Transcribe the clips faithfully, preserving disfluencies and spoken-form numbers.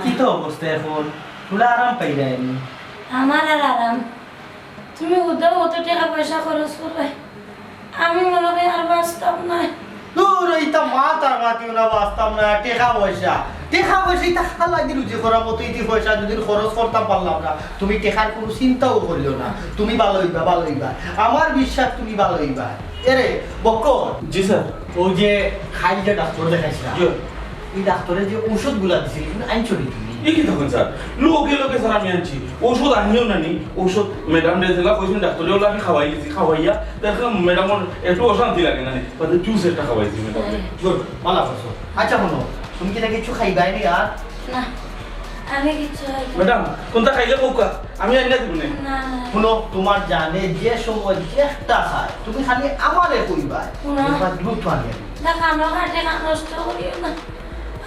কিতা অবস্থা এখন? তুলা আরাম পাইরায়নি? আমার আর আরাম? তুমি উদাও অত টেকা পয়সা খরচ কররায়, আমি মনো করি আর বাঁচতাম নায়। দূর, ইতা মাত আর মাতিও না, বাঁচতাম নায়। টেকা পয়সা, টেকা পয়সা ইতা খালা দি রুজি করার মতো, ইতি পয়সা যদি খরচ করতাম পারলাম না, তুমি টেকার কুনু চিন্তাও করিও না। তুমি ভালা অইবা, ভালা অইবা, আমার বিশ্বাস তুমি ভালা অইবা। এরে বক্কর। জি স্যার। অউ যে কাইল যে ডাক্তর দেখাইছলা, জি। ই ডাক্তরে যে ঔষধগুলা দিছিল, ইগুলা আনছো নি তুমি? ই কিতা কইন স্যার? লগে লগে স্যার আমি আনছি। ঔষধ আনিও না নি, ঔষধ ম্যাডামরে যেলা কইছইন ডাক্তরে, অলা আমি খাওয়াই দিছি, খাওয়াইয়া দেখলাম ম্যাডামর একটু অশান্তি লাগে না নি, বাদে জুস একটা খাওয়াইছি ম্যাডামরে। গুড, ভালা করছো। আচ্ছা হুনো, তুমি কিতা কিচ্ছু খাইবায় নি আর? না, আমি কিচ্ছু খাইতাম না। ম্যাডাম, কুনতা খাইলে কউক্কা, আমি আনিয়া দিমু নে। না, না। হুনো, তুমার জানে যে সময় যেটা চায়, তুমি খালি আমারে কইবায়। হুনো। একবার দ্রুত আনিয়া দিমু। না, কানো কাটে, কান নষ্ট করিও না।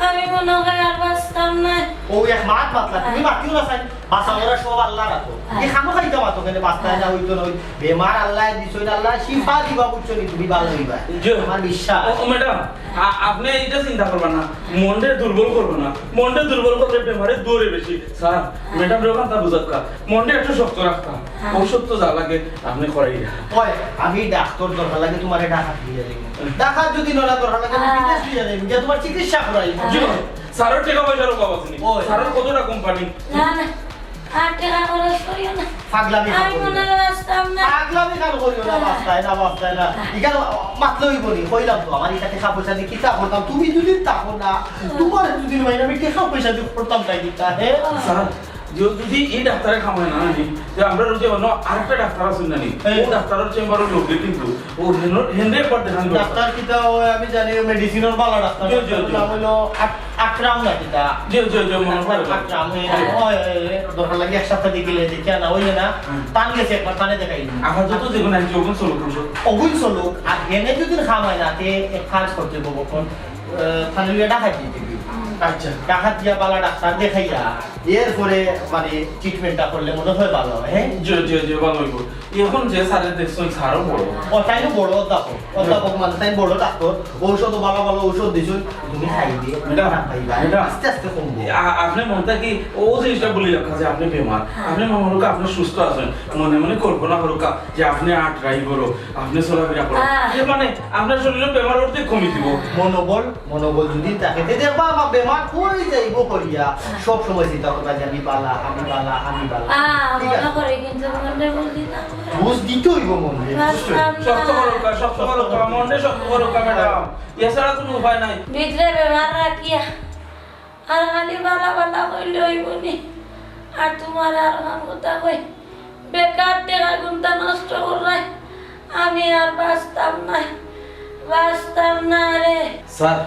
আমি মনো করি আর বাঁচতাম নায়। অউ এক মাত মাতলা, তুমি হ্যাঁ। মাতিও না চাই। বাঁচা মরা সব আল্লার আতো। হ্যাঁ। ই খামো খাইতা মাতো কেনে, বাঁচতায় না, হ্যাঁ। অইতো না, অই বেমার আল্লায় দিছইন, আল্লায় শিফা দিবা, বুঝছো নি? তুমি ভালা অইবায়। জি। আমার বিশ্বাস। ও, ও, ম্যাডাম, আ-, আপনে ইটা চিন্তা করবা না, মনরে দুর্বল করবা না, মনরে দুর্বল করলে বেমারে দৌড়ে বেশি। স্যার, ম্যাডামরে অখানতা বুঝাউক্কা, মনরে একটু শক্ত রাখতা। হ্যাঁ। ঔষধ তো যা লাগে আপনে করাইরা। ওই, আমি ডাক্তর দরকার লাগে তুমারে ঢাকাত লইয়া যাইমু। ঢাকাত যদি না দরকার লাগে, আমি হ্যাঁ। বিদেশ লইয়া যাইমু, গিয়া তুমার চিকিৎসা করাইমু। জি, স্যারর টেকা পয়সার অভাব আছে নি? ওই। স্যারর কতটা কোম্পানি? না, না, আর টেকা খরচ করিও না। পাগলামি আমি খাবো মনে না। হয় বাঁচতাম না। পাগলামি খান করিও না, হ্যাঁ। বাঁচতায় না, বাঁচতায় না। হ্যাঁ। ইখান মাতলে অইবো নি, কইলাম তো, আমার ইটা টেকা পয়সা দিয়া কিতা করতাম, তুমি যদি থাকো না, হুম। তুমার যদি নয়, আমি টেকা পয়সা দিয়া করতাম তাই কিতা, হে? হুম। স্যার, যে যদি ই ডাক্তারে খামায় না আনি, তে আমরার অউ যে অন্য আরেকটা ডাক্তার আছইন না নি, হ্যাঁ। অউ ডাক্তারর চেম্বারও লগে কিন্তু, অউ হেন-, হেনরে একবার দেখান দরকার। ডাক্তার কিতা, অউ আমি জানি, অউ মেডিসিনর ভালা ডাক্তার, জি, জি, ডাক্তার জি। নাম অইলো আক-, আকরাম না কিতা? জি, জি, জি, মনে পড়ে। আকরাম, এ, হ্যাঁ। ওই, ওই, ওই, দরকার লাগে এক সপ্তাহ দেখিলে, দেখিয়া না অইলে না, হুম। তান গেছে একবার, তানে দেখাই। আপাতত যেগুন আনছি, অগুন চলুক, অগুন চলুক। অগুন চলুক, আর হেনে যদি খামায় না, তে এক কাজ করতে অইবো, বকন, আহ, তানে লইয়া ঢাকাত দিতে অইবো। আচ্ছা। ঢাকাত দিয়া ভালা ডাক্তার দেখাইয়া, এরপরে মানে ট্রিটমেন্টটা করলে মনে হয় ভালা হয়, হ্যাঁ? জি, জি, জি, ভালা অইবো। এখন যে স্যারে দেখছইন, স্যারও বড়। ও, তাইনও বড় অধ্যাপক। অধ্যাপক মানে তাইন বড় ডাক্তার। ঔষধও ভালা ভালা ঔষধ দিছইন। তুমি খাইবে, ম্যাডাম, না খাইবা। ম্যাডাম। আস্তে আস্তে কমবো। আ-, আপনে মনটা কি ও জিনিসটা বলি রাখা যে আপনে বেমার। হ্যাঁ। আপনে মনে করুক্কা আপনে সুস্থ আছইন। মনে মনে কল্পনা করুক্কা যে আপনে আট রাই করো, আপনে চলাফেরা করো। হ্যাঁ। এর মানে আপনার শরীরে বেমার অর্ধেক কমি দিব। মনোবল মনোবল যদি থাকে, তে দেখবা আমার বেমার কই যাইবো করিয়া। সব সময় চিন্তা করবা যে আমি ভালা, আমি ভালা, আমি ভালা। আহ, ঠিক মনে আছে? করে, কিন্তু মনরে বুঝ দিতাম। বুঝ দিতে অইবো মনরে, বুঝছো? বাঁচতাম না। শক্ত করো কা, শক্ত করো কা, মনরে শক্ত করো কা, ম্যাডাম। এছাড়া কোনো উপায় নাই। ভিতরে বেমার রাখিয়া আর খালি ভালা ভালা কইলে অইবো নি? আর তুমার আর খান কথা কই, বেকার টেকা গুনতা নষ্ট কররায়, আমি আর বাঁচতাম নায়, বাঁচতাম না রে। স্যার,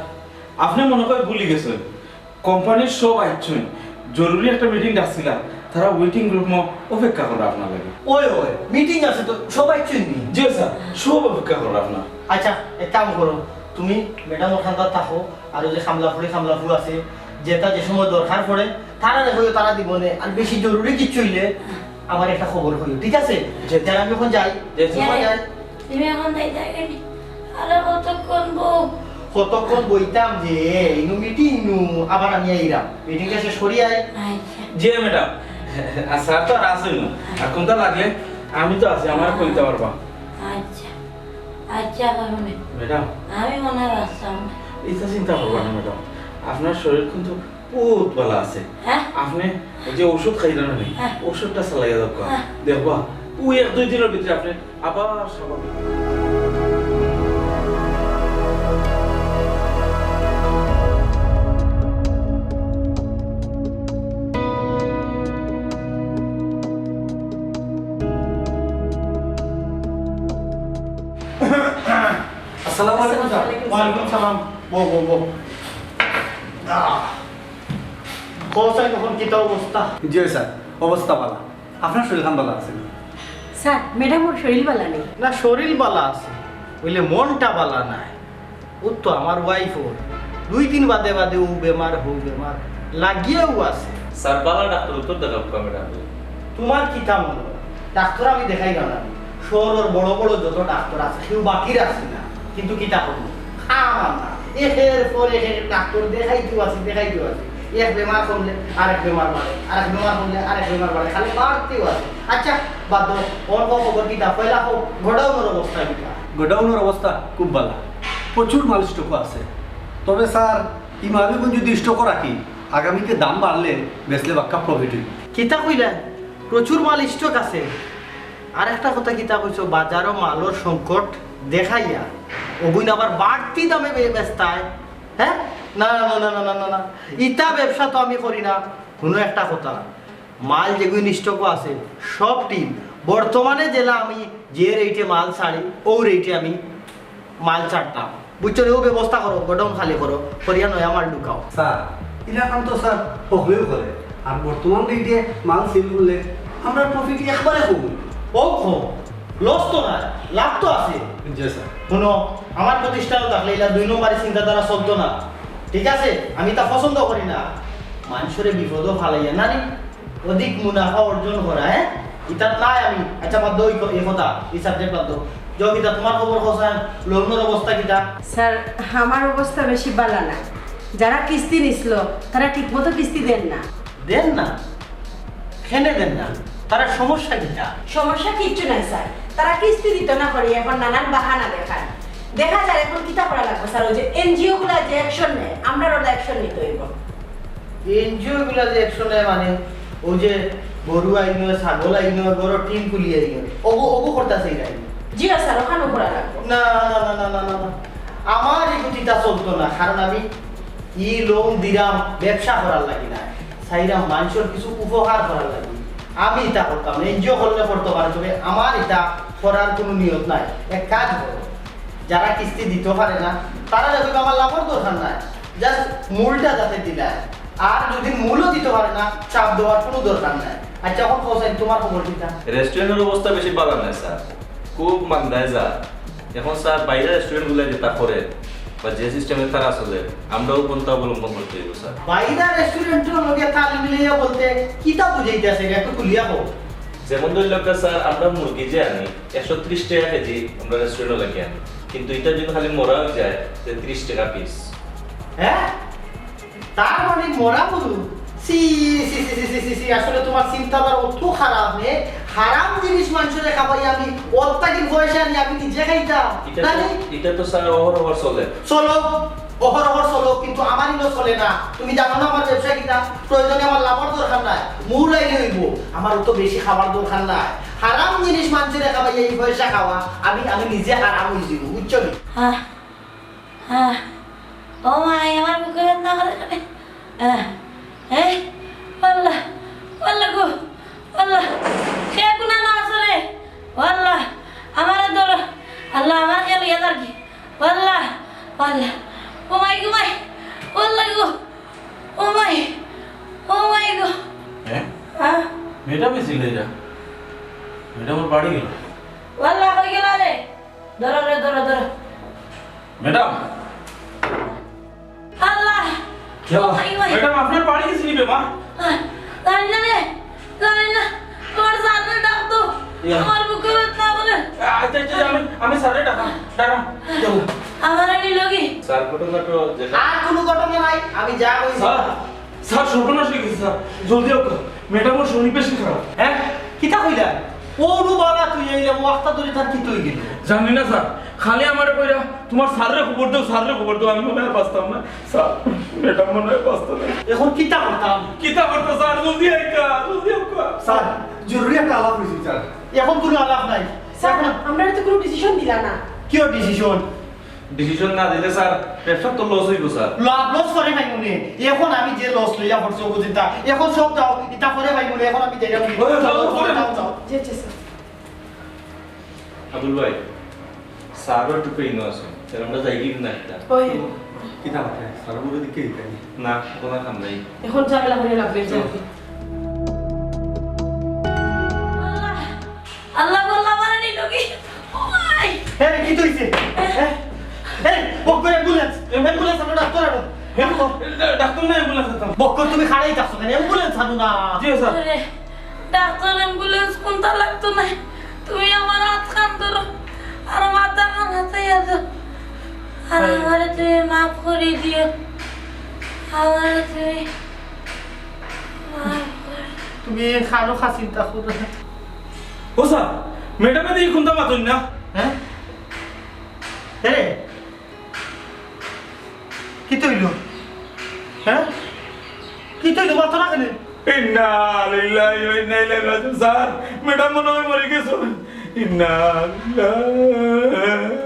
আপনে মনে হয় ভুলি গেছইন, কোম্পানির সব আইছইন, জরুরি একটা মিটিং ডাকছিলাম, তারা ওয়েটিং রুমো অপেক্ষা কররা আপনার লাগি। ওই, ওই, মিটিং আছে তো, সব আইছইন নি? জি স্যার, সব অপেক্ষা কররা আপনার। আচ্ছা, এক কাম করো, তুমি ম্যাডাম অখানতা থাকো, আর অউ যে কামলাফুড়ি কামলাফু আছে, যেটা যে সময় দরকার পড়ে, তারারে কইও, তারা দিবো নে। আর বেশি জরুরি কিচ্ছু অইলে আমারে একটা খবর কইও, ঠিক আছে? জি। যাইরাম, আমি অখন যাই। জি, জি। অখন যাই। তুমি অখন যাইতায় কেনে? আরে কতক্ষণ বউ? কতক্ষণ বইতাম যে, ইনো মিটিং নু, আবার আমি আইরাম। মিটিংটা শেষ করি আই। আচ্ছা। জি, ম্যাডাম। আর স্যার তো আর আছইন না। আর কুনটা লাগলে আমি তো আছি, আমারে কইতা পারবা। আচ্ছা। আচ্ছা, কারণে ম্যাডাম। আমি মনে হয় বাঁচতাম না। ইতা চিন্তা করবা না, ম্যাডাম। আপনার শরীর কিন্তু বহুত বালা আছে। হ্যাঁ? আপনে ওই যে ঔষধ খাইলা না নি? হ্যাঁ। ঔষধটা চালাইয়া যাউক্কা। হ্যাঁ। দেখবা, ওই এক দুই দিনর ভিতরে আপনে আবার স্বাভাবিক। আসসালামু আলাইকুম, স্যার। আসসালামু আলাইকুম, স্যার। ওয়ালাইকুম সালাম। বও, বও, বও। আহ। কও স্যার, অখন কিতা অবস্থা? জি স্যার, অবস্থা বালা। আপনার শরীর খান বালা আছে নি? স্যার, ম্যাডামর শরীর বালা নাই। না, শরীর বালা আছে, অইলে মনটা বালা নাই। ও তো আমার ওয়াইফ, ও দুই দিন বাদে বাদে ও বেমার, হউ বেমার, লাগিয়াউ আছে। স্যার, বালা ডাক্তার অতো দেখাউক্কা ম্যাডাম। তুমার কিতা মনো অয়? ডাক্তার আমি দেখাইরাম না নি? শহরর বড় বড় যত ডাক্তার আছে, কেউ বাকি রাখছি না। কিন্তু কিতা করমু? কাম আর না। একের পর এক ডাক্তার দেখাইতেউ আছি, দেখাইতেউ আছি। এক বেমার কমলে আরেক বেমার বাড়ে, আরেক বেমার কমলে আরেক বেমার বাড়ে, খালি বাড়তেউ আছে। আচ্ছা, বাদ দেও, অখন কও খবর কিতা? পয়লা কও, গোডাউনর অবস্থা কিতা? গোডাউনর অবস্থা খুব বালা, প্রচুর মাল স্টকো আছে। তবে স্যার, ই মালগুন যদি স্টকো রাখি, আগামীতে দাম বাড়লে বেচলে বাক্কা প্রফিট অইবো। কিতা কইলা? প্রচুর মাল স্টক আছে। আরেকটা কথা কিতা কইছো, বাজারো মালর সংকট দেখাইয়া অগুইন আবার বাড়তি দামে বে-, বেচতায়? হ্যাঁ? না, না, না, না। ইতা ব্যবসা তো আমি করি না। হুনো একটা কথা, মাল যেগুইন স্টকো আছে, সব টিম বর্তমানে যেলা আমি যে রেটে মাল ছাড়ি, অউ রেটে আমি মাল ছাড়তাম। বুঝছো নি? অউ ব্যবস্থা করো, গোডাউন খালি করো, করিয়া নয়া মাল ঢুকাও। স্যার, ইলা কাম তো স্যার হকলেউ করে। আর বর্তমান রেটে মাল সেল করলে আমরার প্রফিট একবারে কম অইবো। অউ কম, লস তো নায়, লাভ তো আছে। জি স্যার। হুনো, আমার প্রতিষ্ঠানো থাকলে ইলা দুই নম্বরি চিন্তাধারা চলতো না, ঠিক আছে? আমি ইতা পছন্দ করি না। মানষরে বিপদো ফালাইয়া না নি, অধিক মুনাফা অর্জন করা, হ্যাঁ? ইতাত নাই আমি। আচ্ছা, বাদ দেও ই ক-, ই কথা, ই সাবজেক্ট বাদ দেও। যাও, কিতা তুমার খবর কও চাই, লোনর অবস্থা কিতা? স্যার, আমার অবস্থা বেশি বালা না। যারা কিস্তি নিছিল, তারা ঠিকমতো কিস্তি দেইন না। দেইন না? কেনে দেইন না? তারার সমস্যা কিতা? সমস্যা কিচ্ছু নাই স্যার, তারা কিস্তি দিতো না করি অখন নানান বাহানা দেখায়। দেখা যার অখন কিতা করা লাগবো স্যার, অউ যে এনজিও গুলা যে অ্যাকশন নেয়, আমরারও অলা অ্যাকশন নিতে অইবো। এনজিও গুলা যে অ্যাকশন নেয় মানে, অউ যে গরু আইন, ছাগল আইন, গরুর টিন খুলি আইন, অগু, অগু করতা চাইরায় নি? জি স্যার, অখানও করা লাগবো। না, না, না। আমার ই গতিটা চলতো না, কারণ আমি ই লোন দিরাম ব্যবসা করার লাগি না, চাইরাম মানষর কিছু উপকার করার লাগি। আমি ইতা করতাম না, এনজিও করলে করতো পারে, তবে আমার ইতা করার কুনু নিয়ত নাই। এক কাজ করো, যারা কিস্তি দিতো পারে না, তারারে কইবা আমার লাভর দরকার নাই, just মূলটা যাতে দিলায়। আর যদি মূলও দিতো পারে না, চাপ দেওয়ার কুনু দরকার নাই। আচ্ছা, অখন কও চাই, তুমার খবর কিতা? রেস্টুরেন্টর অবস্থা বেশি বালা নায় স্যার, খুব মান্দায় যার। অখন স্যার, বাইরের রেস্টুরেন্ট গুলা যেতা করে বা যে সিস্টেমে তারা চলে, আমরাও পন্থা অবলম্বন করতে অইবো স্যার। বাইরের রেস্টুরেন্টর লগে তাল মিলাইয়া বলতে কিতা বুঝাইতাছে, একটু খুলিয়া কও। যেমন ধরি লউক্কা স্যার, আমরা মুরগি যে আনি, একশো ত্রিশ টেকা কেজি আমরা রেস্টুরেন্টর লাগি আনি, কিন্তু ইতা যদি খালি মরা অইযায়, তে ত্রিশ টেকা পিস। হ্যাঁ? তার মানে মরা গরু? ছি, ছি, ছি, আসলে তুমার চিন্তাধারা অত খারাপ নে। হারাম জিনিস মানষরে খাবাই আমি, অর থাকি পয়সা আনি আমি নিজে খাইতাম। ইটা তো, না নি? ইটা তো স্যার অহরহর চলে। চলো, অহরহর চলো, কিন্তু আমার ইনো চলে না। তুমি জানো না আমার ব্যবসা কিতা? প্রয়োজনে আমার লাভর দরকার নাই, মূল আইলে অইবো। আমার অত বেশি খাবার দরকার নাই। হারাম জিনিস মানষরে খাবাই এই পয়সা খাওয়া, আমি, আমি নিজে হারাম অইযিমু, বুঝছো নি? আহ, আহ, ও মাই, আমার বুকে ব্যথা করে। আহ, এই, আল্লাহ, আল্লাহ গো, আল্লাহ, কে কুনা না আছে রে? ও আল্লাহ, আমারে ধরো, আল্লাহ, আমার খেয়াল ইয়া আর কি। ও আল্লাহ, ও আল্লাহ, ও মাই গো মাই, ও আল্লাহ গো, ও মাই, ও মাই গো। হ্যাঁ? হ্যাঁ? ম্যাডাম এসে লইরা। ম্যাডাম ওর বাড়ি গেল। ও আল্লাহ, কই গেল রে? ধরো রে, ধরো, ধরো। ম্যাডাম। আল্লাহ! কি হলো? ও মাই, মাই। ম্যাডাম, আপনার বাড়ি গেছে নি বে, মা? আহ, জানি না রে, জানি না। তোমার স্যাররে ডাক তো। ইয়া। আমার বুকে ব্যথা করে। আচ্ছা, আচ্ছা, আমি, আমি স্যাররে ডাকাম, ডাকাম। যাও। আমার আনি লগি। স্যার, ঘটনা তো যেটা আর কোনো ঘটনা নাই, আমি যা কইছি। স্যার, স্যার, সর্বনাশ অই গেছে, স্যার। জলদি আউক্কা। ম্যাডামর শরীর বেশি খারাপ। হ্যাঁ? কিতা কইলা? পৌরু বালা তুই এই লেবু আখতা ধরে তার কিতা অইগেল? জানি না স্যার, খালি আমারে কইরা, "তুমার স্যাররে খবর দেও, স্যাররে খবর দেও।" আমি মনে হয় বাঁচতাম না স্যার, ম্যাডাম মনে হয় বাঁচতাম না। এখন কিতা করতাম? কিতা করতাম স্যার? জলদি আইতা, জলদি আইতা। স্যার, জরুরি একটা আলাপ অইছে স্যার। এখন কুনু আলাপ নাই। স্যার, এখন আমরারে তো কুনু ডিসিশন দিলা না। Cure decision? ডিসিশন না দিলে স্যার, ব্যবসাত তো লস অইবো স্যার। লাভ লস পরে পাইমুনে। এখন আমি যে লস লইয়া পড়ছি অবুঝিতা, এখন সব যাও, ইতা পরে পাইমুনে। এখন আমি যাইরাম। ওই, যাও, যাও, পরে যাও, যাও। জি, জি, স্যার। আবুল ভাই, স্যারও একটু পেইনো আছে, তাহলে আমরা যাই কি না একটা? ওই। কিতা কথা? স্যার বলে দিকে দিতে না, কোনো কাম নাই। এখন ঝামেলা করে লাভ নেই, যাও। আল্লাহ, আল্লাহ, আল্লাহ, মারা নিল কি? ওই! এই, কিতা অইছে? হ্যাঁ? এই, বক্কর, অ্যাম্বুলেন্স! অ্যাম্বুলেন্স আনো, ডাক্তার আনো। ডাক্তার না, অ্যাম্বুলেন্স আনতাম। বক্কর, তুমি খাড়াই থাকছো কেনে? অ্যাম্বুলেন্স আনো না। জি, স্যার। আরে, ডাক্তার, অ্যাম্বুলেন্স কুনটা লাগতো না। তুমি আমার আতখান ধরো, আর মাথাখান হাতাইয়া দেও। আর হ্যাঁ। আমারে তুমি মাফ করি দিও। আমারে তুমি মাফ করি তুমি খানো খা চিন্তা করো না। ও স্যার, ম্যাডামে দেখি কুনটা মাতইন না। হ্যাঁ? এরে, কিতা অইলো? হ্যাঁ? কিতা অইলো? মাতো না কেনে? ইন্না লিল্লাহি ওয়া ইন্না ইলাইহি রাজিউন। স্যার, ম্যাডাম মনে হয় মরি গেছইন। ইন্না লিল্লাহি।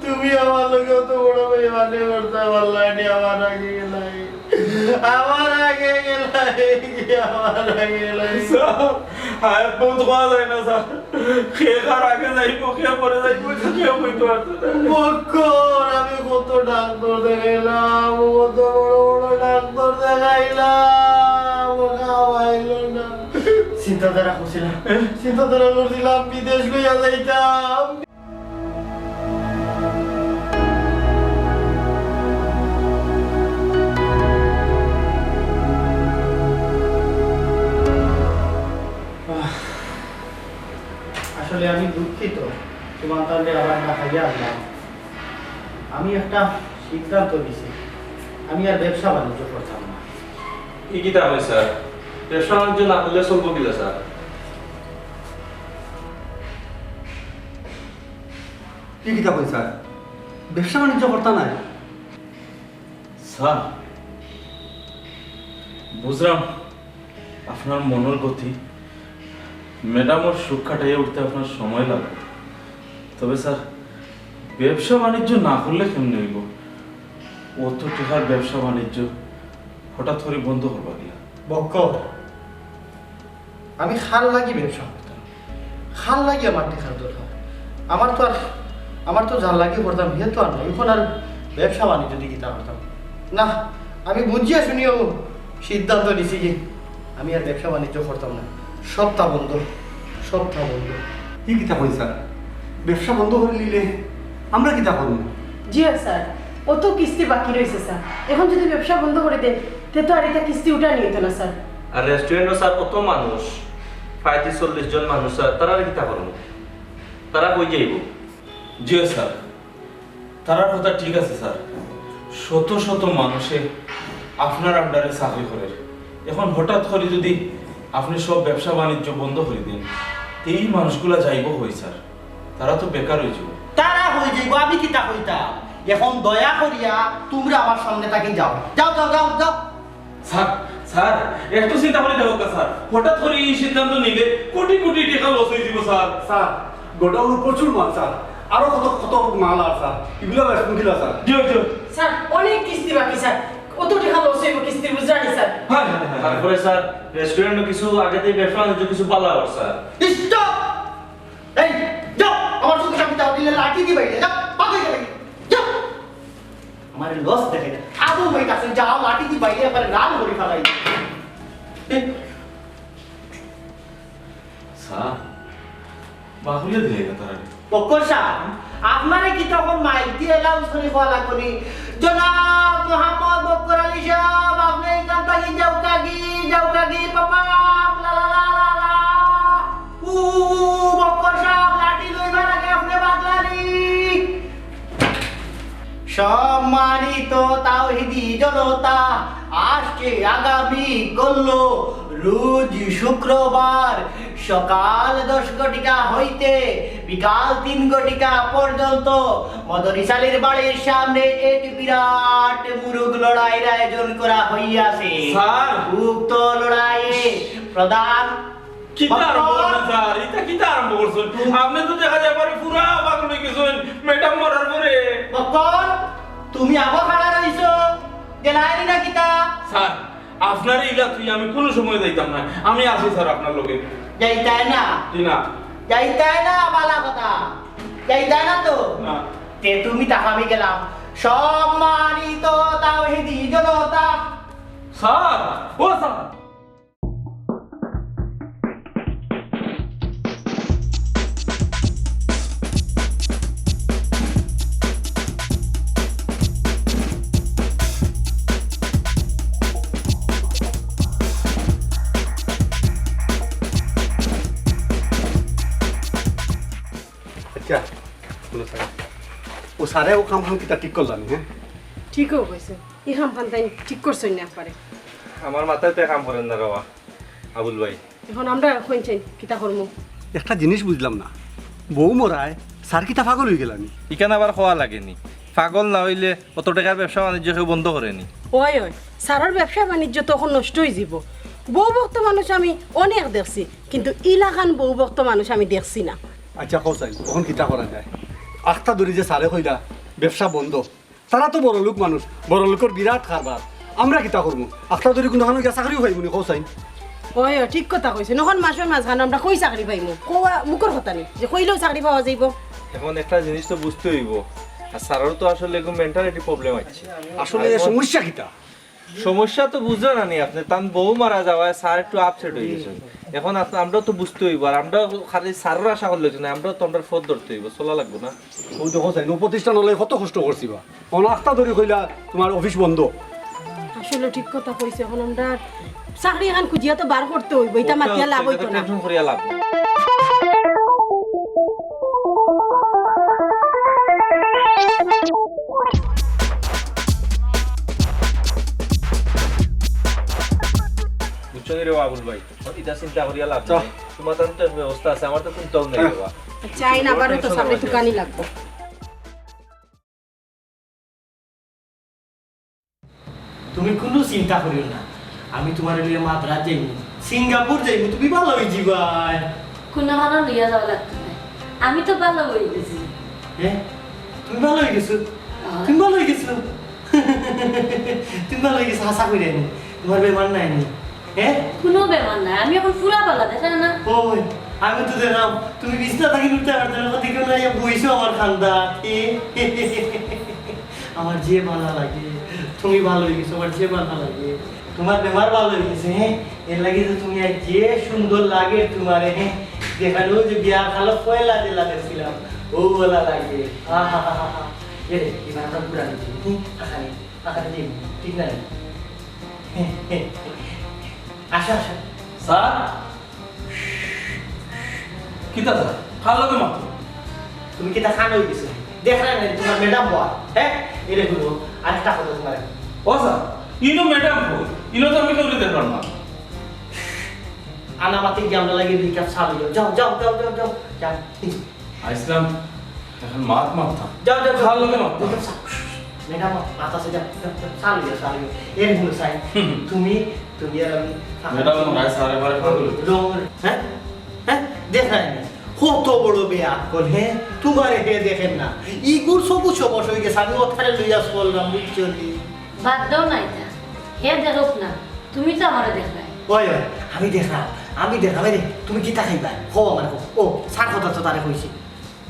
তুমি আমার লগে অত বড় বেইমানি করতে পারলায় নি, আমার আগে গেলায়। আমার আগে গেলায়, আমার আগে গেলায়। স্যার, হায়াত মউত কওয়া যায় না, স্যার। কে কার আগে যাইবো, কে পরে যাইবো, ইটা কেউ কইতো পারতো না। বক্কর, আমি কত ডাক্তার দেখাইলাম, কত বড় বড় ডাক্তার দেখাইলাম, ও কাম আইলো না। চিন্তাধারা করছিলাম, চিন্তাধারা করছিলাম, বিদেশ লইয়া যাইতাম। আসলে আমি দুঃখিত, তোমার তাহলে আবার ডাকাইয়া আনলাম। আমি একটা সিদ্ধান্ত নিছি, আমি আর ব্যবসা বাণিজ্য করতাম না। ই কিতা কইন স্যার? ব্যবসা বাণিজ্য না করলে চলবো কিলা স্যার? ই কিতা কইন স্যার? ব্যবসা বাণিজ্য করতা নায়? স্যার, বুঝলাম আপনার মনের গতি, ম্যাডামর শোক কাটাইয়া উঠতে আপনার সময় লাগবে। তবে স্যার, ব্যবসা বাণিজ্য না করলে কেমনে অইবো? অত টেকার ব্যবসা বাণিজ্য হঠাৎ করি বন্ধ করবা কিলা? বক্কর, আমি কার লাগি ব্যবসা করতাম? কার লাগি আমার টেকার দরকার? আমার তো আর, আমার তো যার লাগি করতাম, হে তো আর নাই। এখন আর ব্যবসা বাণিজ্য দি কিতা করতাম? না, আমি বুঝিয়া শুনিয়াউ সিদ্ধান্ত নিছি কি, আমি আর ব্যবসা বাণিজ্য করতাম না। সবটা বন্ধ, সবটা বন্ধ। ই কিতা কইন স্যার? ব্যবসা বন্ধ করি দিলে আমরা কিতা করমু? জি স্যার, অত কিস্তি বাকি রইছে স্যার। এখন যদি ব্যবসা বন্ধ করি দেই, তে তো আর ইটা কিস্তি উঠানি অইতো না স্যার। আর রেস্টুরেন্টো স্যার অত মানুষ, পঁয়ত্রিশ চল্লিশ জন মানুষ স্যার, তারারে কিতা করমু? তারা কই যাইবো? জি স্যার, তারার কথা ঠিক আছে স্যার, শত শত মানুষে আপনার আন্ডারে চাকরি করের। এখন হঠাৎ করি যদি আপনে সব ব্যবসা বাণিজ্য বন্ধ করি দেইন, তে ই মানুষগুলা যাইবো কই স্যার? তারা তো বেকার অইযিবো। তারা কই যাইবো, আমি কিতা কইতাম? এখন দয়া করিয়া তুমরা আমার সামনে থাকি যাও, যাও, যাও, যাও, যাও। স্যার, স্যার, একটু চিন্তা করি দেখউক্কা স্যার, হঠাৎ করি ই সিদ্ধান্ত নিলে কোটি কোটি টেকা লস অইযিবো স্যার। স্যার, গোডাউনো প্রচুর মাল স্যার, আরো কত কত মাল আর স্যার, ইগুলা বেচমু কিলা স্যার? জি, জি। স্যার, অনেক কিস্তি বাকি স্যার, অত টেকা লস অইবো কিস্তির বুঝরানি স্যার। হ্যাঁ, হ্যাঁ, হ্যাঁ। তারপরে স্যার, রেস্টুরেন্টো কিছু আগে থাকি ব্যবসা বাণিজ্য কিছু বালা অর স্যার। Stop! এই, যাও, আমার চউখর সামনে থাকি দিলে লাঠি দি বাইরে, যাও, পাগল অই গেলে, যাও। আমারে লস দেখাইরায় না। আবু ভাই কাছে যাও, লাঠি দি বাইরে একবারে লাল করি ফালাই। স্যার, বাহুল্য দিলে না তারা। বক্কর সাব, আপনারে কিতা অখন মাইক দি announce করি কওয়া লাগবো নি? জনাব মোহাম্মদ বক্কর আলী সাব, আপনে ইখান থাকি যাউক্কা গি, যাউক্কা গি, বাবা, লা লা লা লা লা। সম্মানিত তাওহিদি জনতা, আজকে আগামী করলো রোজ শুক্রবার সকাল দশ ঘটিকা হইতে বিকাল তিন ঘটিকা পর্যন্ত মদরিস আলীর বাড়ির সামনে এক বিরাট মুরগ লড়াইর আয়োজন করা হইয়াছে। স্যার। উক্ত লড়াইয়ে প্রধান কিতা আরম্ভ বক্কর। করছেন স্যার? ইতা কিতা আরম্ভ করছেন? আপনি তো দেখা যায় এবারে পুরা পাগল হয়ে গেছেন, ম্যাডাম মরার পরে। বক্কর, তুমি আবার খাড়া রইছো? গেলায়নি না কিতা? স্যার, আপনার ইলা তুই আমি কোনো সময় যাইতাম না। আমি আছি স্যার আপনার লগে। যাইতায় না? জি না। যাইতায় না, বালা কথা। যাইতায় না তো? না। তে তুমি তাকামি গেলাম। সম্মানিত তাওহিদি জনতা। স্যার, ও স্যার। আচ্ছা, শুনো স্যার, ও স্যারে ও কাম কাম কিতা ঠিক করলানি, হ্যাঁ? ঠিকও কইছে, এই কাম কাম তাই ঠিক করছইন না একবারে। আমার মাথায় তো কাম করেন না রে বা, আবুল ভাই। এখন আমরা কইন চাই কিতা করমু? একটা জিনিস বুঝলাম না, বউ মরায় স্যার কিতা পাগল হয়ে গেলানি? ইখান আবার কওয়া লাগেনি, পাগল না হইলে অত টাকার ব্যবসা বাণিজ্য কেউ বন্ধ করেনি। ওই ওই, স্যারর ব্যবসা বাণিজ্য তো এখন নষ্ট হয়ে যাব। বউ ভক্ত মানুষ আমি অনেক দেখছি, কিন্তু ইলাখান বউ ভক্ত মানুষ আমি দেখছি না। আচ্ছা, কও চাই, এখন কিতা করা যায়? আখতা ধরি যে স্যারে কইলা ব্যবসা বন্ধ, তারা তো বড় লোক মানুষ, বড় লোকর বিরাট কারবার। আমরা কিতা করমু? আখতা ধরি কোনো গিয়া চাকরিও পাইমু নি, কও চাই? ওই, ওই, ঠিক কথা কইছে। নখন মাসর মাঝখানে আমরা কই চাকরি পাইমু? কওয়া মুখর কথা নি যে কইলেও চাকরি পাওয়া যাইব। এখন একটা জিনিস তো বুঝতে হইব, আর স্যারর তো আসলে এগু মেন্টালিটি প্রবলেম আছে। আসলে আর এখন সমস্যা কিতা? সমস্যা তো বুঝরা না নি আপনি, তান বউ মারা যাওয়ায় স্যার একটু আপসেট হয়ে গেছেন। এখন আপ-, আমরাও তো বুঝতে হইব, আর আমরাও খালি স্যারর আশা করলে হইতো না, আমরাও তো আমরার পথ ধরতে হইব, চলা লাগবো না? ওই দেখো চাই, ও প্রতিষ্ঠান হলে কত কষ্ট করছি বা, অনাখতা ধরি কইলা তোমার অফিস বন্ধ। আসলে ঠিক কথা কইছে, এখন আমরা চাকরি এখন খুঁজিয়া তো বার করতে হইব, এটা মাতিয়া লাভ হইতো না। টেনশন করিয়া লাভ নেই। বুঝছো নি রে আবুল ভাই, এটা চিন্তা করিয়া লাভ নেই। তোমার তো একটা ব্যবস্থা আছে, আমার তো কোনটাও নেই বাবা। আচ্ছা, আইন আবারও তো সামনে টুকানি লাগবো। তুমি কোনো চিন্তা করিও না, আমি তোমার লইয়া মাদ্রাজ যাইমু, সিঙ্গাপুর যাইমু, তুমি ভালা হয়ে যাবায়। কোনো হানো লইয়া যাওয়া লাগতো না, আমি তো ভালা হয়ে গেছি। হ্যাঁ, তুমি ভালা হয়ে গেছো? তুমি ভালা হয়ে গেছো? তুমি ভালা হয়ে গেছো, হাছা কইরায় নি? তোমার বেমার নাই নি? হ্যাঁ? কোনো বেমার নাই, আমি এখন পুরা ভালা, দেখো না? ওই, আমি তো দেখলাম, তুমি বিছনা থাকি উঠতে পারতে না, দেখো না, ইয়া বইছো আমার খান্দা। এ? আমার যে ভালা লাগে, তুমি ভালা হয়ে গেছো, আমার যে ভালা লাগে। তোমার বেমার ভালা হয়ে গেছে, হ্যাঁ? এর লাগি তো তুমি আর যে সুন্দর লাগে তোমারে, হ্যাঁ? দেখালো যে বিয়ার কালো পয়লা যেলা দেখছিলাম, ও ভালা লাগে। আহা হা হা হা। এ রে, এবার আমরা ঘুরা নিচ্ছি, হুম, আখানে, আখানে যাই, ঠিক না? আসো, আসো। স্যার? কিতা স্যার? কার লগে মাতো? তুমি কিতা কানা হয়ে গেছো? দেখরায় না তোমার ম্যাডাম বওয়া, হ্যাঁ? এরে হুনো, আরেকটা কথা তোমার। ও স্যার, ইনো ম্যাডাম কই? ইনো তো আমি কেউরে দেখলাম না। আনা মাতিক গিয়া আমরা লাগি দুই কাপ চা লইও। যাও, যাও, যাও, যাও, যাও, যাও। আইসলাম, এখন মাত মাত না। যাও, যাও, যাও। কার লগে মাত না? যাও, যাও, ম্যাডাম, মাত আছে, যাও, যাও, যাও, চা লইও, চা লইও। এরে হুনো চাই, হুম। তুমি, তুমি আর আমি ম্যাডাম, মনে হয় স্যার এবারে পাগল হইছে। রং, হ্যাঁ? হ্যাঁ? দেখরায় নি? কত বড় বেআক্কল, হ্যাঁ? তোমারে হে দেখের না। ইগুর সবুজ সবুজ হয়ে গেছে, আমি ওখানে লইয়া চললাম, বুঝছো নি? বাদ দাও না এটা। হে দেখুক না, তুমি তো আমারে দেখরায়। ওই, ওই, আমি দেখরাম, আমি দেখরাম। এই রে, তুমি কিতা খাইবা? কও আমারে কও। ও, স্যার কথা তো তারে কইছি।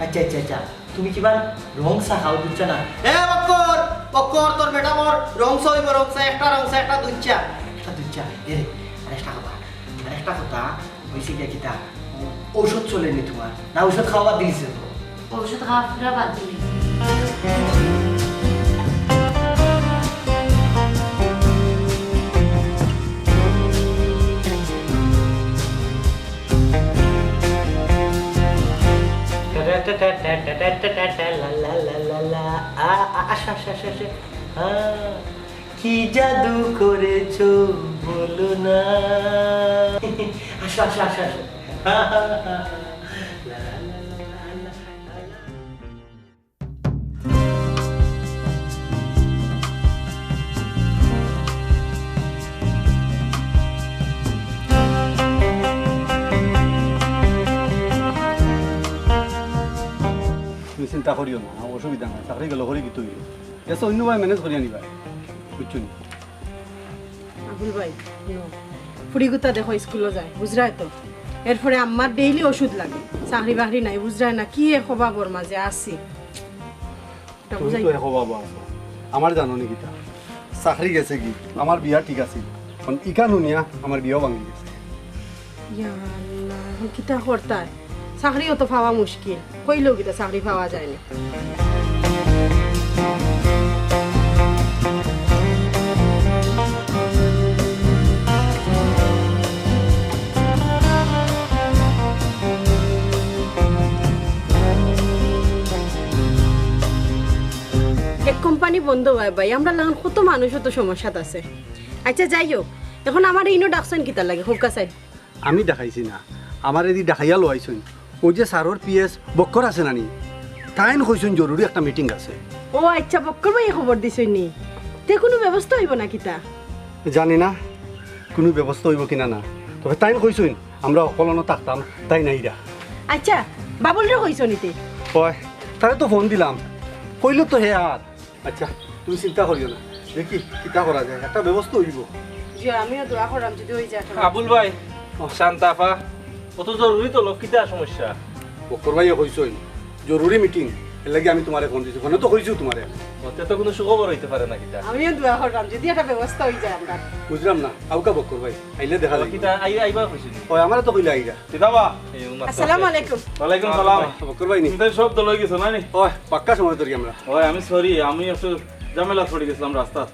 আচ্ছা, আচ্ছা, আচ্ছা। তুমি কিবা রং চা খাও, বুঝছো না? এ, বক্কর, বক্কর, তোর ম্যাডামর রং চা হইব, রং চা, একটা রং চা, একটা দুধ চা, একটা দুধ চা। এ রে, আরেকটা কথা, আরেকটা কথা, হইছে গিয়া কিতা? ঔষধ চলেনি তোমার? না, ঔষধ খাওয়া বাদ দিলিছে? ঔষধ খাওয়া পুরা বাদ দিলিছে। লা, লা, লা, লা, লা, লা, লা। আ, আ, আসো, হ্যাঁ, কি জাদু করেছো বলো না। আসো, আসো, আসো, আসো। লা, লা, লা, লা, লা, লা। তুমি চিন্তা করিও না, অসুবিধা নাই। চাকরি গেল করি কি তুই? এসে অন্য ভাই ম্যানেজ করিয়া নিবা, বুঝছো নি? আবুল ভাই, হুনো, ফুড়িগুতা দেখো স্কুলো যায়, বুঝরায় তো? এরপরে আম্মার ডেইলি ওষুধ লাগে, চাকরি বাকরি নাই, বুঝরায় না? কি এক অভাবর মাঝে আছি। তুমি তো এক অভাবো আছো। আমার জানো নি কিতা? চাকরি গেছে কি? আমার বিয়া ঠিক আছে। এখন ইখান হুনিয়া আমার বিয়াও ভাঙি গেছে। ইয়া আল্লাহ, এখন কিতা করতায়? চাকরিও তো পাওয়া মুশকিল। কইলেও কিতা চাকরি পাওয়া যায় না। এক কোম্পানি বন্ধ অওয়ায় ভাই, আমরার লাখান কত মানুষ অত সমস্যাত আছে। আচ্ছা, যাই হোক, এখন আমারে ইনো ডাকছইন কিতার লাগি? কউক্কা চাই। আমি দেখাইছি না, আমারে দি দেখাইয়া লওয়াইছইন। ওই যে স্যারর পিএস বক্কর আছে না নি, তাইন কইছইন জরুরি একটা মিটিং আছে। ও আচ্ছা, বক্কর ভাইয়ে খবর দিছইন নি? তে কুনু ব্যবস্থা অইবো না কিতা? জানি না কুনু ব্যবস্থা অইবো কিনা না, তবে তাইন কইছইন আমরা হকল অনো থাকতাম, তাইন আইরা। আচ্ছা, বাবুলরে কইছো নি তে? অয়, তারে তো ফোন দিলাম, কইলো তো হে আর। আচ্ছা, তুমি চিন্তা করিও না, দেখি কিতা করা যায়, একটা ব্যবস্থা অইবো। জি, আমিও দোয়া করলাম যদি অই যায়। আবুল ভাই, ও। শান্তা আফা, অত জরুরি তো লোক, কিতা সমস্যা? বক্কর ভাইয়ে কইছইন, জরুরি মিটিং, এর লাগি আমি তুমারে ফোন দিছি, ফোনে তো কইছি তুমারে। অতে তো কুনু সুখবর অইতে পারে না কিতা? আমিও দোয়া করলাম যদি একটা ব্যবস্থা অই যায় আমরার। বুঝলাম না, আউক্কা বক্কর ভাই, আইলে দেখা ও, যাইবো। কিতা, আই-, আইবা কইছি নি? অয়, আমারে তো কইলা আইরা। কিতা বা? এই উম্মা আসসালামু আলাইকুম। ওয়ালাইকুম সালাম। বক্কর ভাই নি? তুমি তো সব দল অই গেছো না নি? অয়, পাক্কা সময় ধরি আমরা। অয়, আমি সরি, আমি একটু ঝামেলা পড়ি গেছিলাম রাস্তাত,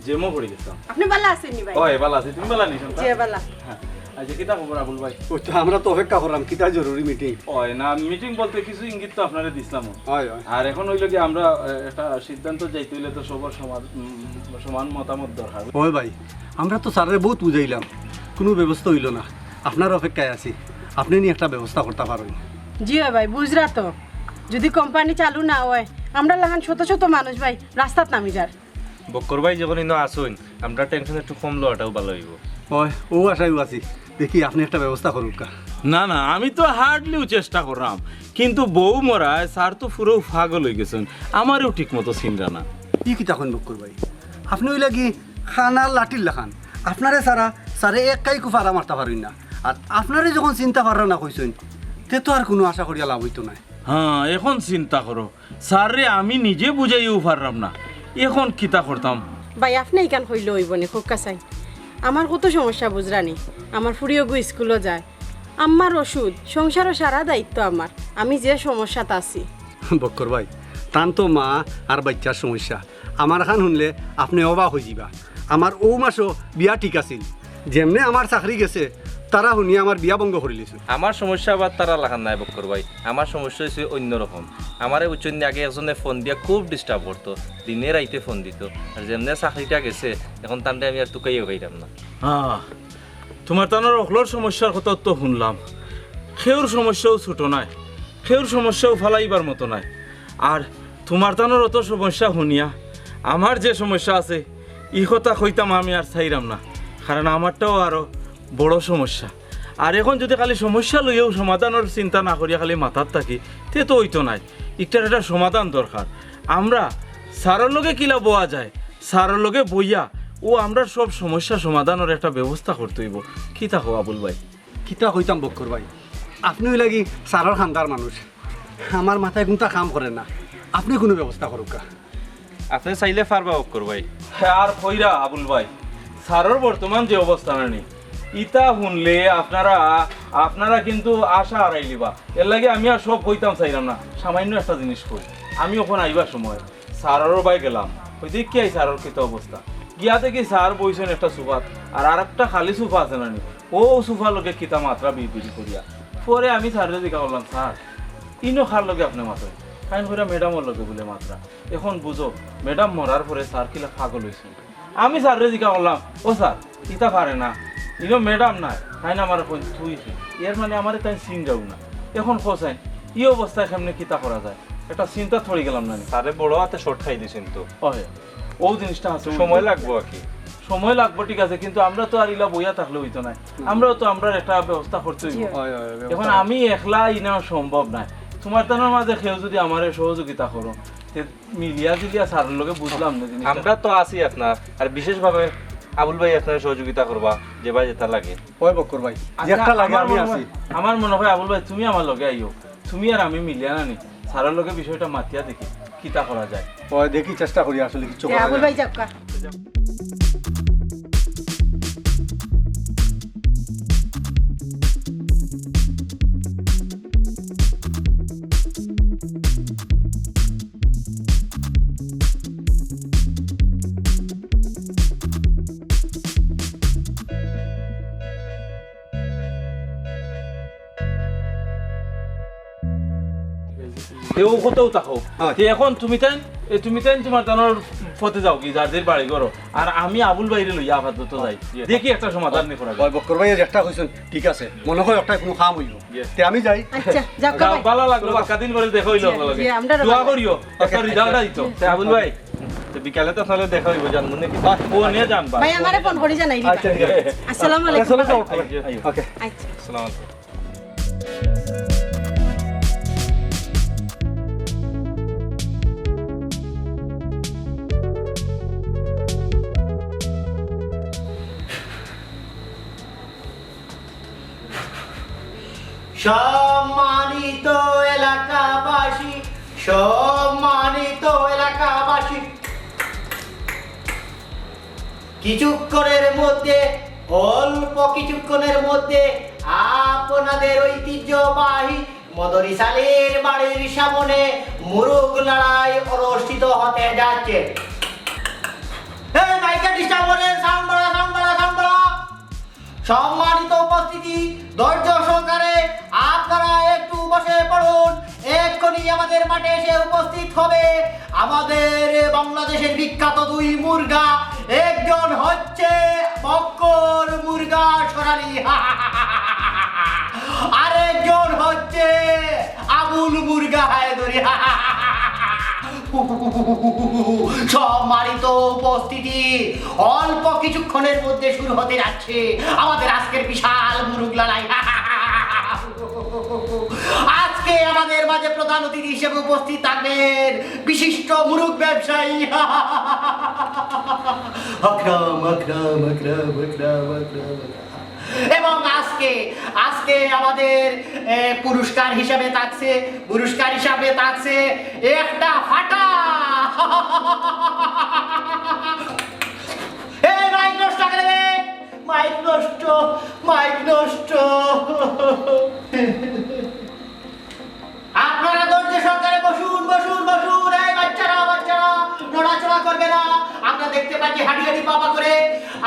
জ্যামও পড়ি গেছিলাম। আপনি ভালা আছেন নি ভাই? অয়, ভালা আছি, তুমি ভালা নি শান্তা? জি, ভালা। হ্যাঁ। আচ্ছা, কিতা খবর আবুল ভাই? ওই তো আমরা তো অপেক্ষা করলাম, কিতা জরুরি মিটিং? অয় না, মিটিং বলতে কিছু ইঙ্গিত তো আপনারে দিছিলাম। অয়, অয়। আর এখন অইলো কি আমরা, এ, একটা সিদ্ধান্ত যাইতে অইলে তো সবার সমান, উম, সমান মতামত দরকার। অয় ভাই, আমরা তো স্যাররে বউত বুঝাইলাম, কুনু ব্যবস্থা অইলো না। আপনার অপেক্ষায় আছি, আপনে নি একটা ব্যবস্থা করতা পারইন। জি অয় ভাই, বুঝরা তো, যদি কোম্পানি চালু না অয়, আমরার লাখান শত শত মানুষ ভাই রাস্তাত নামি যার। বক্কর ভাই যখন ইনো আছইন, আমরার টেনশন একটু কম লওয়াটাও ভালা অইবো। অয়, অউ আশায়ও আছি। দেখি, আপনে একটা ব্যবস্থা করউক্কা। না, না, আমি তো হার্ডলিও চেষ্টা কররাম, কিন্তু বউ মরায় স্যার তো পুরো পাগল অই গেছইন, আমারেও ঠিক মতো চিনরা না। ই কিতা কইন বক্কর ভাই? আপনে অইলা কি কানার লাঠির লাখান? আপনারে ছাড়া স্যারে এক কাইকু ফাড়া মারতা পারইন না। আর আপনারে যখন চিনতা পাররা না কইছইন, তে তো আর কুনু আশা করিয়া লাভ অইতো নায়। হ্যাঁ, এখন চিন্তা করো, স্যাররে আমি নিজে বুঝাইয়াও পাররাম না, এখন কিতা করতাম? ভাই, আপনে ইখান কইলে অইবো নি, কউক্কা চাই। আমার কত সমস্যা বুঝরা নি, আমার ফুড়ি অগু স্কুলো যায়, আম্মার ওষুধ, সংসারর সারা দায়িত্ব আমার, আমি যে সমস্যাত আছি। বক্কর ভাই, তান তো মা আর বাইচ্চার সমস্যা, আমারখান হুনলে আপনে অবাক অইযিবা। আমার অউ মাসো বিয়া ঠিক আছিল, যেমনে আমার চাকরি গেছে, তারা হুনিয়া আমার বিয়া ভঙ্গ করিলিছইন। আমার সমস্যা আবার তারার লাখান নায় বক্কর ভাই, আমার সমস্যা অইছে অইন্য রকম। আমারে বুঝছইন নি, আগে একজনে ফোন দিয়া খুব ডিস্টার্ব করতো, দিনে রাইতে ফোন দিতো, আর যেমনে চাকরিটা গেছে, এখন তানরে আমি আর তুকাইয়াও পাইরাম না। হ্যাঁ, তুমার তানর অকলর সমস্যার কথা তো হুনলাম, কেউর সমস্যাও ছোট নায়, কেউর সমস্যাও ফালাইবার মতো নায়। আর তুমার তানর অত সমস্যা হুনিয়া আমার যে সমস্যা আছে, ই কথা কইতাম আমি আর চাইরাম না, কারণ আমারটাও আরো বড় সমস্যা। আর এখন যদি খালি সমস্যা লইয়াও সমাধানর চিন্তা না করিয়া খালি মাথাত থাকি, তে তো অইতো নায়। ইটার একটা সমাধান দরকার। আমরা স্যারর লগে কিলা বওয়া যায়, স্যারর লগে বইয়া অউ আমরার সব সমস্যা সমাধানর একটা ব্যবস্থা করতে অইবো। কিতা কও আবুল ভাই? কিতা কইতাম বক্কর ভাই, আপনে অইলা কি স্যারর খান্দার মানুষ, আমার মাথায় কুন্তা কাম করে না, আপনে কুনু ব্যবস্থা করউক্কা। আপনে চাইলে পারবা বক্কর ভাই। আর কইরা আবুল ভাই, স্যারর বর্তমান যে অবস্থা নানি, ইতা হুনলে আপনারা, আপনারা কিন্তু আশা হারাইলিবা। এর লাগি আমি আর সব কইতাম চাইরাম না, সামান্য একটা জিনিস কই। আমি অখন আইবার সময় স্যারর বায় গেলাম, অউ দেখিয়াই স্যারর কিতা অবস্থা। গিয়া দেখি স্যার বইছইন একটা সোফাত, আর আরেকটা খালি সোফা আছে নানি, অউ সোফার লগে কিতা মাতরা বিড়বিড় করিয়া। পরে আমি স্যাররে জিগা করলাম, "স্যার, ইনো কার লগে আপনে মাতইন?" তাইন কইরা ম্যাডামর লগে বুলে মাতরা। এখন বুঝো, ম্যাডাম মরার পরে স্যার কিলা পাগল অইছইন। আমি স্যাররে জিকা করলাম, "ও স্যার, ইতা পারে না, ইনো ম্যাডাম নায়।" তাইন আমারে কইন, "তুই কে?" এর মানে আমারে তাইন চিনরাউ না। এখন কও চাইন, ই অবস্থায় কেমনে কিতা করা যায়? একটা চিন্তাত পড়ি গেলাম না নি? স্যারে বড় আতে শর্ট খাই দিছইন তো। অয়, অউ জিনিসটা আছে, সময় লাগবো আর কি। সময় লাগবো, ঠিক আছে, কিন্তু আমরা তো আর ইলা বইয়া থাকলে অইতো নায়। আমরাও তো আমরার একটা ব্যবস্থা করতে অইবো। জি। অয়, অয়, অয়, এখন ব্যবস্থা। আমি একলা ইনা সম্ভব নায়। তুমার তানর মাঝে কেউ যুদি আমারে সহযোগিতা করো, তে মিলিয়া জুলিয়া স্যারর লগে বুঝলাম না জিনিসটা। আমরা তো আছি আপনার, আর বিশেষভাবে আবুল ভাই আপনার সহযোগিতা করবা, যে ভাই যেটা লাগে। অয় বক্কর ভাই, আচ্ছা, যেটা লাগে আমার আমি মনে আছি। হয়, আমার মনে হয় আবুল ভাই তুমি আমার লগে আইও, তুমি আর আমি মিলিয়া না নি, স্যারর লগে বিষয়টা মাতিয়া দেখি কিতা করা যায়। অয় দেখি, চেষ্টা করি আসলে কিছু তে করা আবুল যায়। ভাই যাউক্কা। তেও কতও থাকো। অয়। তে এখন তুমি তাইন, এ, তুমি তাইন তুমার তানর পথে যাওগি, যার যার বাড়ি করো। আর আমি আবুল ভাইরে লইয়া আপাতত যাই। জি। দেখি একটা সমাধান নি করা যায়। অয় বক্কর ভাই যেটা কইছইন, ঠিক আছে। মনে হয় একটা কুনু কাম অইলো। জি। তে আমি যাই। আচ্ছা, যাউক্কা যাও, ভাই। ভালা লাগলো, বাক্কা দিন পরে দেখা অইলো জি, আপনার লগে। জি, আমরা দোয়া করিও, একটা রেজাল্ট আইতো। তে আবুল ভাই, তে বিকালে তো তাইলে দেখা অইবো, জানবো নাকি? ও নিয়া যান বা। ভাই, আমারে ফোন করি জানাইলি। আচ্ছা, ঠিক আছে। আসসালামু আলাইকুম। আসসালামু আলাইকুম। ওকে। আচ্ছা। আসসালামু আলাইকুম। সম্মানিত এলাকাবাসী, সম্মানিত এলাকাবাসী, কিছুক্ষণের মধ্যে, অল্প কিছুক্ষণের মধ্যে আপনাদের ঐতিহ্যবাহী মদরিস আলীর বাড়ির সামনে মুরুগ লড়াই অনুষ্ঠিত হতে যাচ্ছে। এই মাইকে ডিস্টার্ব করে, সাউন্ড বাড়া, সাউন্ড বাড়া, সাউন্ড বাড়া। সম্মানিত উপস্থিতি, ধৈর্য সহকারে আপনারা একটু বসে পড়ুন। এক্ষুনি আমাদের মাঠে এসে উপস্থিত হবে আমাদের বাংলাদেশের বিখ্যাত দুই মুরগা। একজন হচ্ছে বক্কর মুরগা সোনালি, আরেকজন হচ্ছে আবুল মুরগা হায়দরি। সম্মানিত উপস্থিতি, অল্প কিছুক্ষণের মধ্যে শুরু হতে যাচ্ছে আমাদের আজকের বিশাল মুরুগ লড়াই। আজকে আমাদের মাঝে প্রধান অতিথি হিসেবে উপস্থিত থাকবেন বিশিষ্ট মুরুগ ব্যবসায়ী আকরাম, আকরাম, আকরাম, আকরাম, আকরাম। এবং আজকে, আজকে আমাদের, এ, পুরস্কার হিসাবে থাকছে, পুরস্কার হিসাবে থাকছে একটা ফাটা। এই মাইক নষ্ট করে দে, মাইক নষ্ট, মাইক নষ্ট। আপনারা ধৈর্য সহকারে বসুন, বসুন, বসুন। এই বাচ্চারা, বাচ্চারা, নড়াচড়া করবে না। আমরা দেখতে পাচ্ছি হাঁটি হাঁটি পা পা করে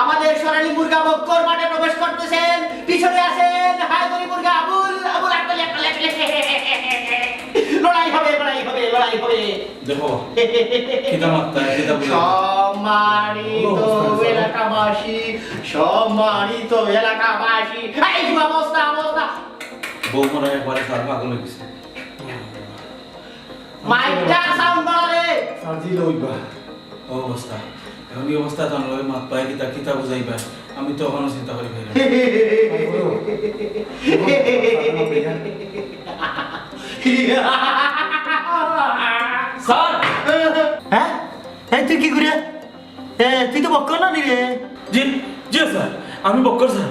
আমাদের সোনালী মুরগা বক্কর মাঠে প্রবেশ করতেছেন। পিছনে আছেন হায়দরি মুরগা আবুল, আবুল, আটকালে, আটকালে, আটকালে। লড়াই হবে, লড়াই হবে, লড়াই হবে। দেখো, কিতা মাতরা, কিতা বুঝাইরা। সম্মানিত এলাকাবাসী, সম্মানিত এলাকাবাসী। এই, অবস্থা, অবস্থা। বউ মনে হয় একবারে স্যার পাগল অই গেছে। মাইকটা সাউন্ড বাড়া রে। সার্জি লইবা। ও অবস্থা। এখন এই অবস্থা তো আমরা মাত পাই কিতা, কিতা বুঝাইবা? আমি তো এখনো চিন্তা করি পাই না। স্যার! হ্যাঁ? এই তুই কি করে? এ, তুই তো বক্কর না নি রে? জি, জি স্যার, আমি বক্কর স্যার।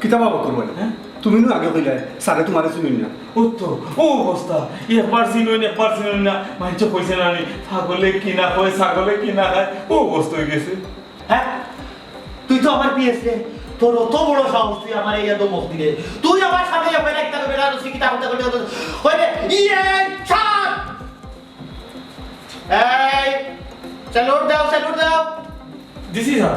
কিতা বা বক্কর ভাই? হ্যাঁ? তুমি নু আগে কইলায়, স্যারে তুমারে চিনইন না। ও তো, ও অবস্থা, একবার চিনইন, একবার চিনইন না, মাইনষে কইছে না নি, পাগলে কি না কয়, ছাগলে কি না খায়, ও অবস্থা অই গেছে। হ্যাঁ? তুই তো আমার পিএস রে, তোর অত বড় সাহস, তুই আমারে ইয়া ধমক দিলে। তুই আমার সামনে ইয়া বেটা একটা বেটা রসি কিতা করতে করতে করতে, ওই রে, ইয়ে, ছাড়! এই, স্যালুট দাও, স্যালুট দাও। দিছি স্যার।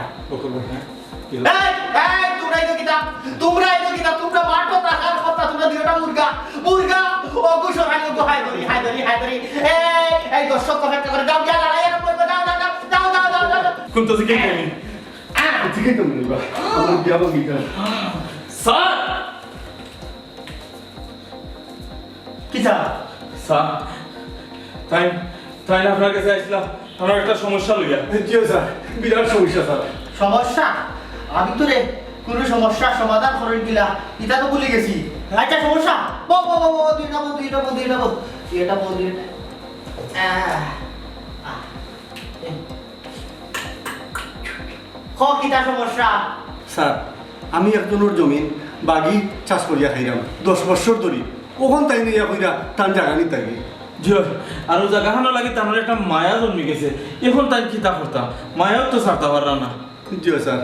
এই, এই, তোমরা এই কিতা? তোমরা এই কিতা? তোমরা মাঠো থাকার কথা, তোমরা দুইটা মুরগা, মুরগা, ওগু সরাই, ওগু হায় ধরি, হায় ধরি, হায় ধরি। এই, এই দর্শক অপেক্ষা করে, যাও, গিয়া লড়াই আরম্ভ করবে, যাও, যাও, যাও। কোন তো জিকে কেনি? আহ! জিকে তো মুরগা, আমার বিয়া ভাঙ্গি গেল। স্যার! কিতা? স্যার, তাই, তাই না আপনার কাছে আইছিলাম, আমার একটা সমস্যা লইয়া। জি স্যার, বিরাট সমস্যা স্যার। সমস্যা? আমি তো রে কোনো সমস্যার সমাধান করে দিলা, এটা তো ভুলে গেছি। আচ্ছা সমস্যা, বল, বল, বল, বল, দুই নম্বর, দুই নম্বর, দুই নম্বর, দুই নম্বর, দুই নম্বর। আহ, আহ, এই। ক কিতা সমস্যা? স্যার, আমি একজনর জমিন বাগি চাষ করিয়া খাইরাম দশ বছর ধরি। অখন তাইন ইয়া কইরা তান জাগা নিতা গি। জি অয়, আর ও জাগাখানো লাগি তান একটা মায়া জন্মি গেছে। অখন তাইন কিতা করতা? মায়াও তো ছাড়তা পাররা না। জি অয় স্যার।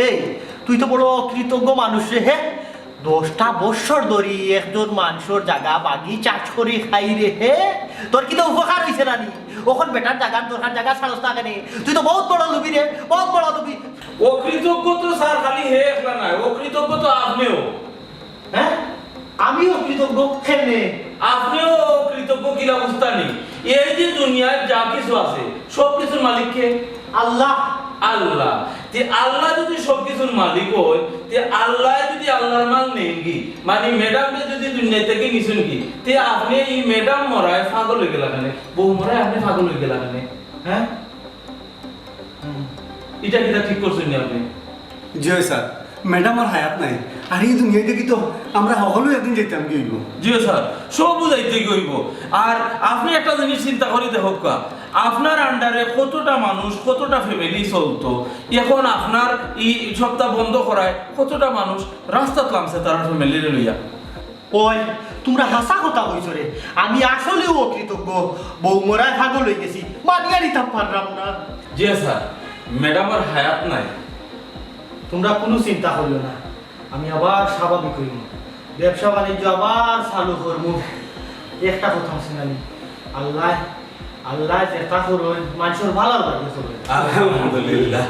এই, তুই তো বড় অকৃতজ্ঞ মানুষ রে, হে? দশটা বৎসর ধরি একজন মানষর জাগা বাগি চাষ করি খাই রে, হে? তোর কিতা উপকার অইছে না নি? অখন বেটার জাগার দরকার, জাগা ছাড়স না কেনে? তুই তো বউত বড় লুবি রে, বউত বড় লুবি। অকৃতজ্ঞ তো স্যার খালি হে একলা নায়, অকৃতজ্ঞ তো আপনেও। হে? আমি অকৃতজ্ঞ কেনে? আপনেও অকৃতজ্ঞ কিলা বুঝতা নি? এই যে দুনিয়ার যা কিছু আছে, সব কিছুর মালিক কে? আল্লাহ। আল্লাহ। তে আল্লাহ যদি সব কিছুর মালিক অয়, তে আল্লায় যদি আল্লাহর মাল নেইন গি, মানে ম্যাডামরে যদি দুনিয়া থাকি নিছইন গি, তে আপনে ই ম্যাডাম মরায় পাগল অইগেলা কেনে? বউ মরায় আপনে পাগল অইগেলা কেনে? হে? হুম। ইটা কিতা ঠিক করছইন নি আপনে? জি অয় স্যার, ম্যাডামর হায়াত নাই। আর ই দুনিয়া থাকি তো আমরা হকলেউ একদিন যাইতাম গি অইবো। জি অয় স্যার, সবউ যাইতে গি অইবো। আর আপনে একটা জিনিস চিন্তা করি দেখউক্কা, আপনার under-এ কতটা মানুষ, কতটা family চলতো, অখন আপনার ই সবতা বন্ধ করায় কতটা মানুষ রাস্তাত লামছে তারার family-রে লইয়া। ওই, তুমরা হাছা কথা কইছো রে, আমি আসলেউ অকৃতজ্ঞ, বউ মরায় পাগল অইগেছি, মানিয়া নিতাম পাররাম না। জি স্যার, ম্যাডামর হায়াত নাই। তুমরা কুনু চিন্তা করিও না, আমি আবার স্বাভাবিক অইমু, ব্যবসা বাণিজ্য আবার চালু করমু। একটা কথা আছে না নি, আল্লায়, আল্লায় যেতা করইন, মানষর ভালার লাগি করইন। আলহামদুলিল্লাহ।